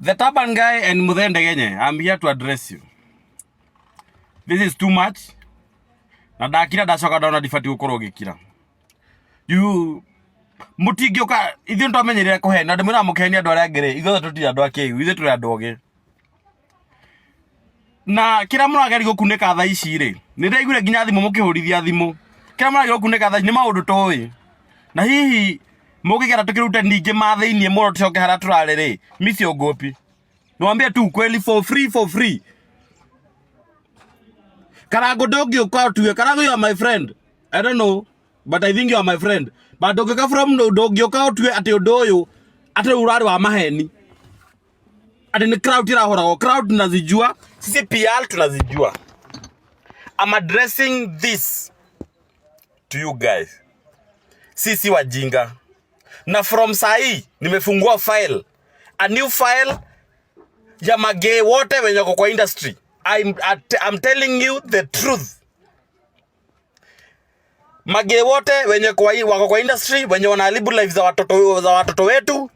The Turban guy and Muthee Ndegenye, I'm here to address you. This is too much. Na ndakira ndacoka ndona ndibatiĩ gũkorwo ngĩkira. You mũtingĩũka ithuĩ nĩtwamenyerire kũhenia ndĩmwĩraga mũkĩhenia andũ arĩa angĩ rĩ ithuothe tũtirĩ andũ akĩgu ithuĩ tũrĩ andũ ogĩ na kĩrĩa mũrageria gũkunĩka thaa ici rĩ nĩ ndaiguire nginya thimũ mũkĩhũrithia thimũ kĩrĩa mũrageria gũkunĩka thaa ici nĩ maũndũ tũĩ na hihi mũngĩgera tũkĩrute ningĩ ma thĩiniĩ mũno tũcoke harĩa tũrarĩ rĩ mi siogopi niwaambie tu ukweli for free for free Karango ndũngĩũka ũtue Karango you are my friend I don't know but I think you are my friend but ndũngĩũka from ndũngĩũka ũtue atĩ ũndũ ũyũ atĩ rĩu ũrarĩ wa maheni atĩ nĩ crowd ĩrahũragwo crowd tunazijua sisi PR tunazijua I'm addressing this to you guys sisi wajinga na from sahi nimefungua file a new file ya magee wote wenye wako kwa industry I'm telling you the truth magee wote wenye kwa, wako kwa industry wenye wanaharibu life za watoto wetu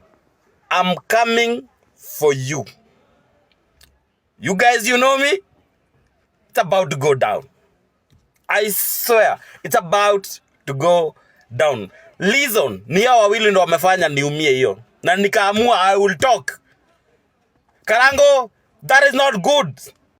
I'm coming for you you guys you know me it's about to go down I swear it's about to go down. Reason ni hao wawili ndo wamefanya niumie hiyo, na nikaamua I will talk. Karango, that is not good.